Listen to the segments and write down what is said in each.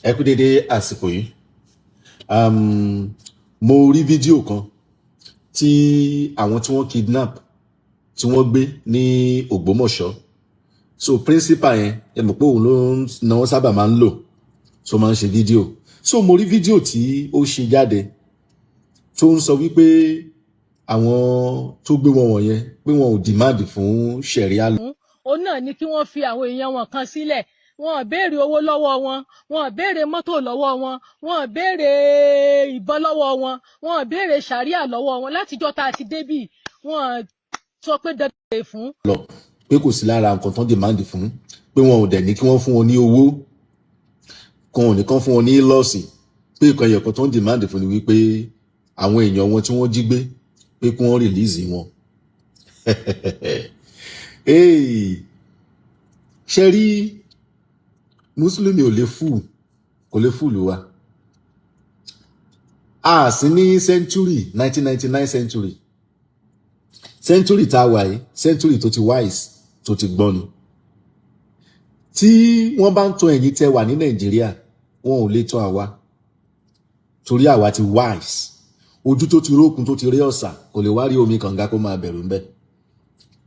Ẹ kú dédé àsìkò yìí. Mo rí fídíò kan tí àwọn tí wọ́n kidnap, tí wọ́n gbé ní Ògbómọ̀ṣọ́. So principal yẹn, ẹ mọ̀ pé òun ló ń na wọ́n sábà máa ń lò tó máa ń ṣe fídíò. So mo rí fídíò tí ó ṣe jáde tó ń sọ wípé àwọn tó gbé wọn wọ̀nyẹn, pé wọn ò demand fún sharia. Òun náà ni kí wọ́n fi àwọn èèyàn wọn kan sílẹ̀. Wọn ò béèrè owó lọ́wọ́ wọn, wọn ò béèrè mọ́tò lọ́wọ́ wọn, wọn ò béèrè ìbọn lọ́wọ́ wọn, wọn ò béèrè sàríà lọ́wọ́ wọn. Látijọ́ tá a ti débì, wọn sọ pé dandan fún. Lọ pé kò sí lára nǹkan tán demand fún, pé wọn ò dẹ̀ ní kí wọ́n fún wọn ní owó kan, ò ní kán fún wọn ní lọ́ọ̀sì, pé ìkan ẹ̀yọ̀kan tó ń demand fún ni wípé àwọn èèyàn wọn tí wọ́n jí gbé, pé kí wọ́n release wọn. Hey, ṣe rí mùsùlùmí ò lè fool, kò lè fool wa. A sì ní century 1999, century tá a wà yìí, century tó ti wise, tó ti gbọ́n ni. Tí wọ́n bá ń tọ́ ẹ̀yin tẹ́ wà ní Nàìjíríà, wọn ò lè tọ́ àwa, torí àwa ti wise. Ojú tó ti rókun, tó ti rí ọ̀sà, kò lè wá rí omi kànga kó máa bẹ̀rù ńbẹ̀.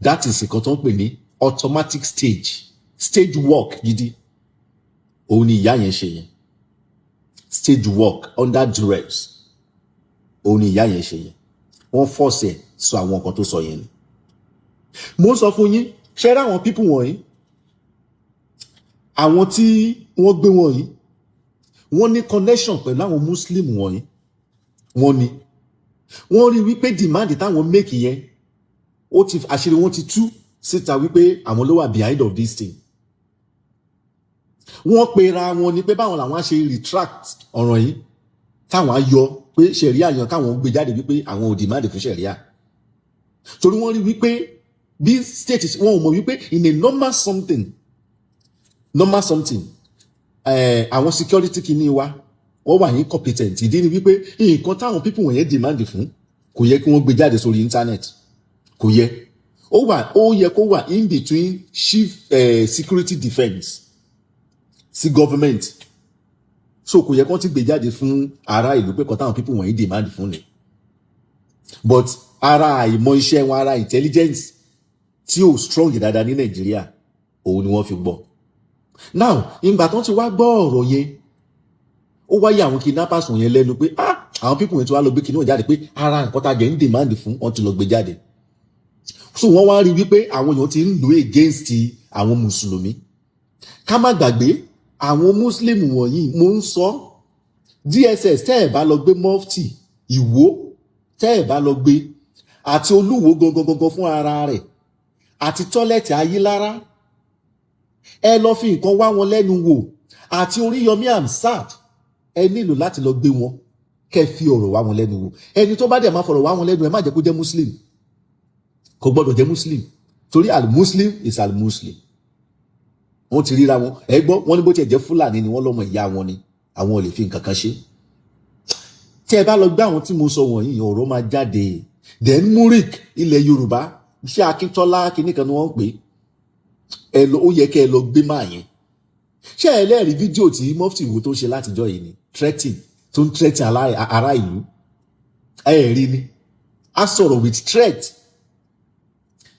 That is nǹkan tó ń pè ní automatic stage work gidi. Òun ni ìyá yẹn ṣe yẹn. Stage work under duress, òun ni ìyá yẹn ṣe yẹn. Wọ́n force ẹ̀ sọ àwọn nǹkan tó sọ yẹn ni. Mo ń sọ fún yín, ṣe rí àwọn people wọ̀nyí, àwọn tí wọ́n gbé wọ̀nyí, wọ́n ní connection pẹ̀lú àwọn Muslim wọ̀nyí. Wọ́n ní wọ́n rí wípé demand táwọn make yẹn, ó ti àṣírí wọn ti tú síta wípé àwọn ló wà behind of this thing. Wọ́n pera wọn ni pé báwọn làwọn á ṣe retract ọ̀ràn yìí, táwọn á yọ pé sharia yan, káwọn gbé jáde wípé àwọn ò demand fún sharia, torí wọ́n rí wípé bí state wọn ò mọ̀ wípé in a normal something, àwọn security kìíní wa, wọ́n wà incompetent. Ìdí ni wípé nǹkan táwọn people wọ̀nyẹn demand fún, kò yẹ kí wọ́n gbé jáde sórí internet. Kò yẹ. Ó wà, ó yẹ kó wà in between chief security defence sí government. So kò yẹ kó ti gbé jáde fún ará ìlú pé kan táwọn people wọ̀nyí demand fún ni. But ara àìmọ̀ iṣẹ́ wọn, ara intelligence tí ò strong dáadáa ní Nàìjíríà, òun ni wọ́n fi gbọ́. Now, ìgbà tó ti wá gbọ́ ọ̀rọ̀ yẹn, ó wáyé àwọn kidnappers wọ̀nyẹn lẹ́nu pé, ah, àwọn people yẹn ti wá lọ gbé kinní jáde pé ara nǹkan tá a jẹ́ ń demand fún, wọ́n ti lọ gbé jáde. So wọ́n wá rí wípé àwọn èèyàn ti ń lò against àwọn mùsùlùmí. Ká má gbàgbé àwọn Muslim wọ̀nyí. Mo ń sọ, DSS, tẹ́ ẹ̀ bá lọ gbé Mufti Ìwó, tẹ́ ẹ̀ bá lọ gbé àti Olúwo gangan gangan fún ara rẹ̀ àti tọ́lẹ̀tì Ayílára, ẹ lọ fi nǹkan wá wọn lẹ́nu wò, àti Oríyọmí Hamzat, ẹ nílò láti lọ gbé wọn, kẹ́ fi ọ̀rọ̀ wá wọn lẹ́nu wò. Ẹni tó bá dẹ̀ máa fọ̀rọ̀ wá wọn lẹ́nu, ẹ má jẹ́ kó jẹ́ Muslim. Kò gbọ́dọ̀ jẹ́ Muslim, torí al-Muslim is al-Muslim. Wọ́n ti ríra wọn. Ẹ gbọ́, wọ́n ní bó tiẹ̀ jẹ́ Fúlàní ni wọ́n, lọ́mọ ìyá wọn ni, àwọn ò lè fi nǹkan kan ṣe. Tí ẹ bá lọ gbé àwọn tí mo sọ wọ̀nyí, ọ̀rọ̀ máa jáde. Then MURIC ilẹ̀ Yorùbá, iṣẹ́ Akíntọ́lá kìíní kan ni wọ́n ń pè é. Ẹ lọ, ó yẹ kẹ́ ẹ lọ gbé máa yẹn. Ṣé ẹ lẹ́rìí fídíò tí Mufti Ìwó tó ń ṣe látijọ́ yìí ni, threatening, tó ń threaten ará ìlú? Ẹ rí ni, a sọ̀rọ̀ with threat.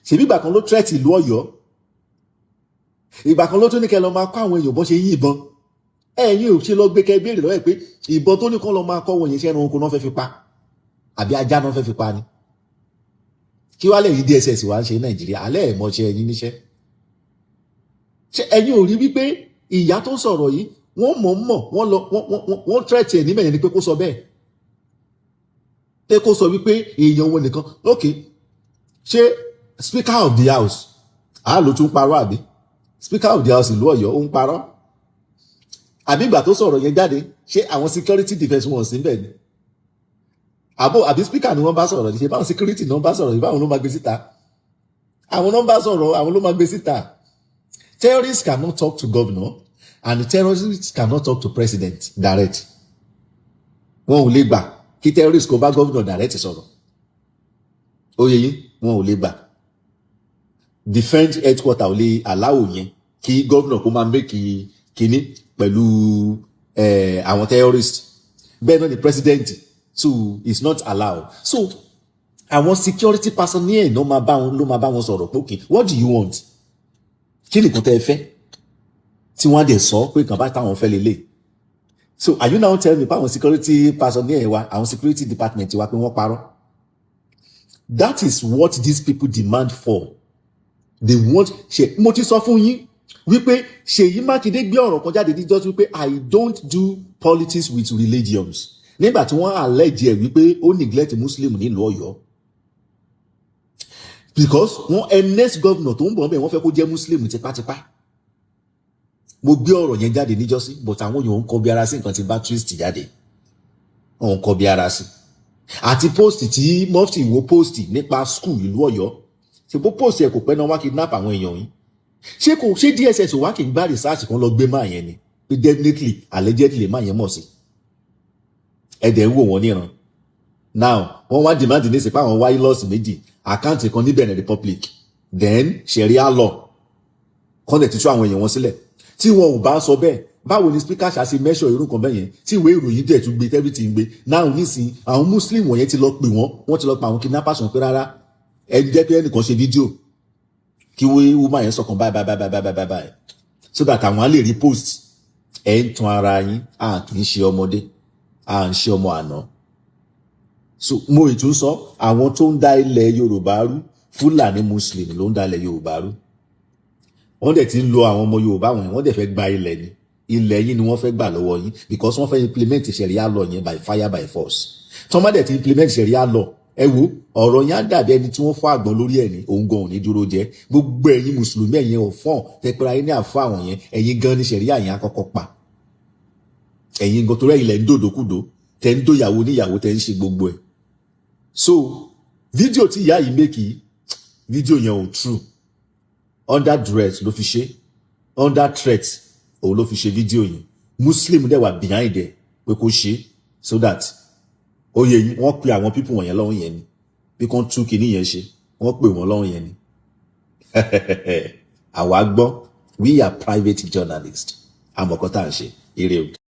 Ṣèbí ìgbà kan ló threat ìlú Ọ̀yọ́, ìgbà kan ló tún ní kẹ́ lọ máa kọ́ àwọn èèyàn bó ṣe yìnbọn. Ẹ̀yin ò ṣe lọ gbé, kẹ́ béèrè lọ́wọ́ ẹ̀ pé ìbọn tó ní kán lọ máa kọ́ wọn yẹn, ṣé ẹranko náà fẹ́ fi pa àbí ajá náà fẹ́ fi pa ni? Kí wàá lẹ́yìn DSS wá ń ṣe ní Nàìjíríà? Alẹ́ ẹ̀ mọṣẹ́ ẹ̀yin níṣẹ́. Ṣé ẹ̀yin ò rí wípé ìyá tó sọ̀rọ̀ yìí, wọ́n mọ̀ mọ̀, wọ́n lọ wọ́n threat ẹ̀ níbẹ̀ yẹn ni pé kó sọ bẹ́ẹ̀, pé kó sọ wípé èèyàn wọn nìkan? Ok, ṣé Speaker of the House àá ló tún parọ́, àbí Speaker of the House ìlú Ọ̀yọ́ ó ń parọ́? Àbí ìgbà tó sọ̀rọ̀ yẹn jáde, ṣé àwọn security defence wọn sí bẹ́ẹ̀ ni? Àbò àbí speaker ni wọ́n bá sọ̀rọ̀? Ṣe báwọn security náà bá sọ̀rọ̀? Báwọn ló máa gbé síta? Àwọn náà bá sọ̀rọ̀, àwọn ló máa gbé síta. Terrorists cannot talk to governor and terrorists cannot talk to president direct. Wọn ò lè gbà kí terrorist kó bá governor direct sọ̀rọ̀. Ó yẹ yín, wọn ò lè gbà. Defence headquarter ò lè allow yẹn, kí governor kó máa make kínní pẹ̀lú àwọn terrorist. Bẹ́ẹ̀ náà ni president, so it's not allowed. So àwọn security personnel ló máa bá wọn sọ̀rọ̀ pé, "Okay, what do you want? Kí nìkan tẹ́ ẹ fẹ́?" Tí wọ́n á dẹ̀ sọ pé kàn bá táwọn fẹ́ lélẹ̀. So are you now tell me pé àwọn security personnel wa, àwọn security department wa, pé wọ́n parọ́? That is what these people demand for. They want ṣe. Mo ti sọ fún yín wípé Ṣèyí Mákindé gbé ọ̀rọ̀ kan jáde níjọ́ wípé, "I don't do politics with religions," nígbà tí wọ́n allege ẹ̀ wípé ó neglect Muslim nílùú Ọ̀yọ́, because wọ́n ẹ next governor tó ń bọ̀ bẹ́ẹ̀, wọ́n fẹ́ kó jẹ́ Muslim tipátipá. Mo gbé ọ̀rọ̀ yẹn jáde níjọ́sí, but àwọn èèyàn ń kọ bí ara sí nǹkan tí bá twist jáde, wọ́n ń kọ bí ara sí. Àti post tí Mufti Ìwó post nípa school ìlú Ọ̀yọ́, ṣe bó post ẹ̀ kò pẹ́ náà, wá kidnap àwọn èèyàn yìí. Ṣé kò ṣé DSS wá kì í gbá research kan lọ gbé máa yẹn ni pé definitely, allegedly, máa yẹn mọ̀ sí ẹ̀dẹ̀ ń wò wọ́n níran. Now wọ́n wá demand ní ìsìnkú àwọn wáyé lọ́ọ̀sì méjì, account kan ní Benin Republic, then Sharia law kọ́ndẹ̀ ti tú àwọn èèyàn wọn sílẹ̀. Tí wọn ò bá sọ bẹ́ẹ̀, báwo ni speaker ṣe measure irú nǹkan bẹ́ẹ̀ yẹn, tí ìwé ìròyìn dẹ̀ tún gbé, everything gbé? Now nísìnyí, àwọn Muslim wọ̀nyẹn ti lọ pè wọ́n, wọ́n ti lọ pa àwọn kidnappers wọn pé rárá, ẹ jẹ́ pé ẹnìkan ṣe fídíò kí woman yẹn sọ̀kan báyìí báyìí báyìí báyìí báyìí, so that àwọn á lè rí post. Ẹ̀ ń tan ara yín. A kì í ṣe ọmọdé, a ń ṣe ọmọ àná. So mo ìtún sọ, àwọn tó ń dá ilẹ̀ Yorùbá rú, Fúlàní Muslim ló ń dá ilẹ̀ Yorùbá rú. Wọ́n dẹ̀ ti ń lo àwọn ọmọ Yorùbá wọ̀nyí. Wọ́n dẹ̀ fẹ́ gba ilẹ̀ ni. Ilẹ̀ yín ni wọ́n fẹ́ gbà lọ́wọ́ yín, because wọ́n fẹ́ implement Sharia law yẹn by fire by force. Tí wọ́n bá dẹ̀ ti implement Sharia law, ẹ wo, ọ̀rọ̀ yẹn á dàbí ẹni tí wọ́n fọ́ àgbọn lórí ẹ̀ ní. Òun gan ò ní dúró jẹ́. Gbogbo ẹ̀yin Mùsùlùmí, ẹ̀yin ọ̀fọ́n tẹpẹ́ra yín ní àfọ́ àwọn yẹn, ẹ̀yin gan ni Sharia yẹn á kọ́kọ́ pa ẹ̀yin gan, torí ẹ̀yin lẹ̀ ń dòdòkúdò, tẹ̀ ń dòyàwó níyàwó, tẹ̀ ń ṣe gbogbo ẹ̀. So fídíò tí ìyá yìí make, fídíò yẹn ò true. Under duress ló fi ṣe, under threat òun ló fi ṣe fídíò yẹn. Muslim dẹ̀ wà behind ẹ̀ pé kó ṣe, so that ó yẹ yín. Wọ́n pe àwọn people wọ̀nyẹn lọ́hùn yẹn ni bí kàn tú kinní yẹn ṣe. Wọ́n pè wọ́n lọ́hùn yẹn ni. Àwa gbọ́, we are private journalists, àmọ̀kọ́ tá à ń ṣe eré o.